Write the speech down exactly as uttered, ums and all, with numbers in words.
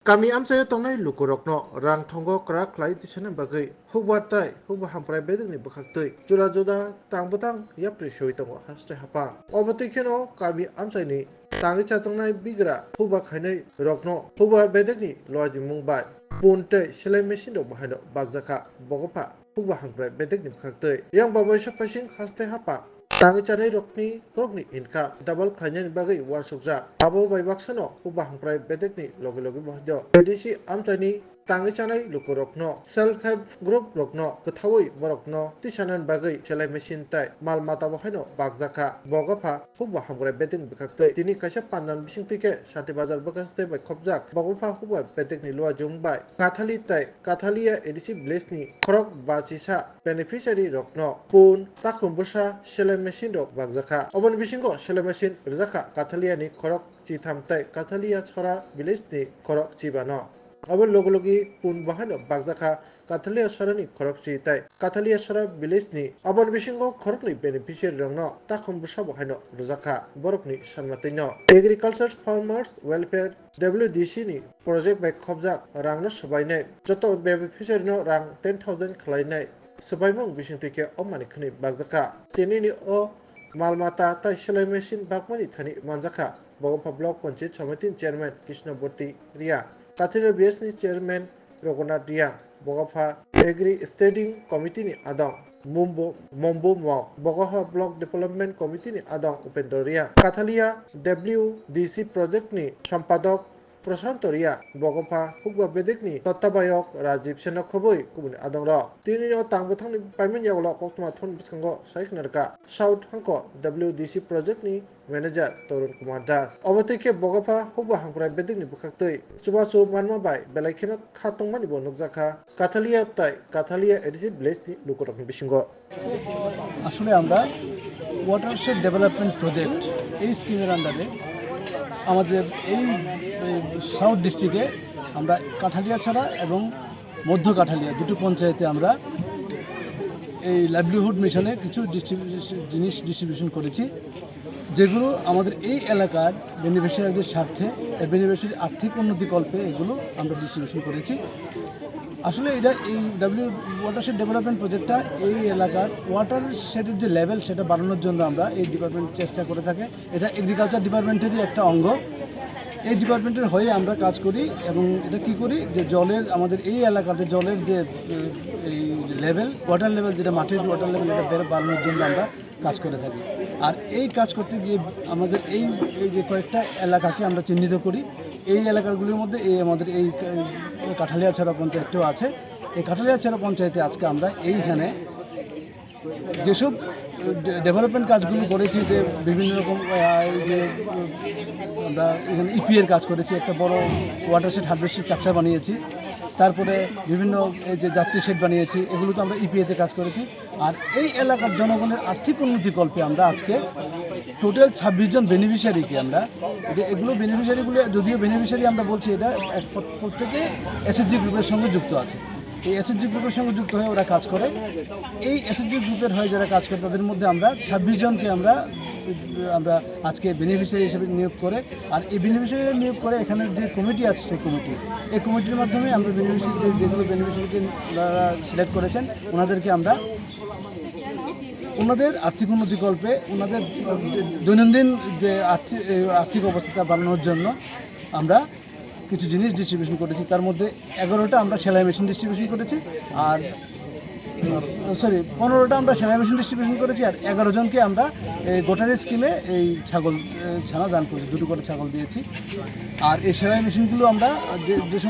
Kami amchaio tongnai lukurokno rang thongo kwrak khlai tisani bagwi hukbar tai hukba hamkrai bedekni bwkhaktwi jora joda tang bwtang yapri swi tongo haste hapang. Obo twi kheno kami amchaini tangwi chajaknai bigra hukba khainai rokno hukba bedekni luajimung bai pun tei selai machine rok bahaino bakjakha, bogopha hukba hamkrai bedekni bwkhaktwi. Yang babaisa phaising haste hapang tangwi chanai rokni borokni income double khlainani bagwi uansukjak. Abo bai baksano hukba hamkrai bedekni loge loge bahaino A D C amchaini tangwi chanai lukurokno, self help group rokno kwthaui borokno tisanani bagwi selai machine tai mal mata bahaino bakjakha, bogopha hukba hamkrai bedekni bwkhaktwi. Tini kaisa pandan bisingtwi khe Santi Bazar bwkhaste bai khopjak, bogopha hukba bedekni luajung bai Kathali tai Kathalia A D C village ni khorok bachisa beneficiary rokno pun takhum bwsa selai machine rok bakjakha. Oboni bisingo selai machine rwjakha Kathalia ni khorok chitham tai Kathalia Sora village ni khorok chibano. Obo logi logi pun bahaino bakjakha Kathalia Sora ni khorok chi tai Kathalia Sora village ni. Oboni bisingo khoroknwi beneficiary rokno takhum bwsa bahaino rwjakha borokni sanmatwino. Agriculture Farmers Welfare W D C ni project bai khopjak rangno swbainai joto beneficiary no rang ten thousand khlainai swbaimung bisingtwi khe o manwi khwnwi bakjakha. Tinini o mal mata tai selai machine bakmani thani manjakha. Bogopha Block Panchayat Samiti ni Chairman Krishna Borti Riya, Kathila B S ni Chairman Raghunath Riya, Bogopha Agri Standing Committee ni adong Mumbo, Mombo Mok, Bogopha Block Development Committee ni adong Upendra Riya, Kathalia W D C project ni sampadok Prashanto Riya, Bogopha hukba bedekni tottobayok Rajiv Sena khoboi kubuni adongrok. Tini o tang bwthangni paimani yagulo koktwma thon bwskango sai khna rwkha South Hangko W D C project ni manager Torun Kumar Das. Obo twi khe Bogopha hukba hamkrai bedekni bwkhaktwi chubachu manma bai belai kheno kha tongmani bo nukjakha Kathalia tai Kathalia A D C village ni lukurokni bisingo. আসলে আমরা watershed development project, এই স্কিমের আন্ডারে আমাদের এই, এই সাউথ ডিস্ট্রিক্টে আমরা কাঠালিয়াছড়া এবং মধ্য কাঠালিয়া দুটো পঞ্চায়েতে আমরা এই লাইভলিহুড মিশনে কিছু ডিস্ট্রিবিউশন, জিনিস ডিস্ট্রিবিউশন করেছি, যেগুলো আমাদের এই এলাকার বেনিফিশিয়ারিদের স্বার্থে, এই বেনিফিশিয়ারির আর্থিক উন্নতি কল্পে এগুলো আমরা ডিস্ট্রিবিউশন করেছি। আসলে এটা এই ডাব্লিউ ওয়াটারশেড ডেভেলপমেন্ট প্রজেক্টটা এই এলাকার ওয়াটারশেডের যে লেভেল, সেটা বাড়ানোর জন্য আমরা এই ডিপার্টমেন্ট চেষ্টা করে থাকে। এটা এগ্রিকালচার ডিপার্টমেন্টেরই একটা অঙ্গ। এই ডিপার্টমেন্টের হয়ে আমরা কাজ করি এবং এটা কি করি, যে জলের, আমাদের এই এলাকাতে জলের যে, উম, এই লেভেল, ওয়াটার লেভেল, যেটা মাটির ওয়াটার লেভেল, এটা বেড়ে বাড়ানোর জন্য আমরা কাজ করে থাকি। আর এই কাজ করতে গিয়ে আমাদের এই, এই যে কয়েকটা এলাকাকে আমরা চিহ্নিত করি, এই এলাকাগুলির মধ্যে এই আমাদের এই কা-, কাঠালিয়াছড়া পঞ্চায়েতটাও আছে। এই কাঠালিয়াছড়া পঞ্চায়েতে আজকে আমরা এইখানে যেসব ডে-, ডেভেলপমেন্ট কাজগুলো করেছি, যে বিভিন্ন রকম, আহ, এই যে, উম, আমরা এখানে ইপিএর কাজ করেছি, একটা বড় ওয়াটারশেড হারভেস্টিং স্ট্রাকচার বানিয়েছি, তারপরে বিভিন্ন এই যে যাত্রী শেড বানিয়েছি, এগুলো তো আমরা ইপিএতে কাজ করেছি। আর এই এলাকার জনগণের আর্থিক উন্নতি কল্পে আমরা আজকে টোটাল ছাব্বিশ জন বেনিফিশিয়ারিকে আমরা, যে এগুলো বেনিফিশিয়ারিগুলো, যদিও বেনিফিশিয়ারি আমরা বলছি, এটা এক প্র-, প্রত্যেকে এসএইচজি গ্রুপের সঙ্গে যুক্ত আছে। এই এসএইচজি গ্রুপের সঙ্গে যুক্ত হয়ে ওরা কাজ করে। এই এসএইচজি গ্রুপের হয়ে যারা কাজ করে, তাদের মধ্যে আমরা ছাব্বিশ জনকে আমরা, আমরা আজকে বেনিফিশিয়ারি হিসেবে নিয়োগ করে, আর এই বেনিফিশিয়ারি নিয়োগ করে এখানে যে কমিটি আছে, সেই কমিটি, এই কমিটির মাধ্যমে আমরা বেনিফিশিয়ারি, যেগুলো বেনিফিশিয়ারিকে ওনারা সিলেক্ট করেছেন, ওনাদেরকে আমরা ওনাদের আর্থিক উন্নতি কল্পে ওনাদের দৈনন্দিন যে আর্থিক, এই আর্থিক অবস্থা বাড়ানোর জন্য আমরা কিছু জিনিস ডিস্ট্রিবিউশন করেছি। তার মধ্যে এগারোটা আমরা সেলাই মেশিন ডিস্ট্রিবিউশন করেছি, আর, সরি, পনেরোটা আমরা সেলাই মেশিন ডিস্ট্রিবিউশন করেছি, আর এগারো জনকে আমরা এই গোটারি স্কিমে এই ছাগল, এ, ছানা দান করেছি, দুটো করে ছাগল দিয়েছি। আর এই সেলাই মেশিনগুলো আমরা যে, যে সমস্ত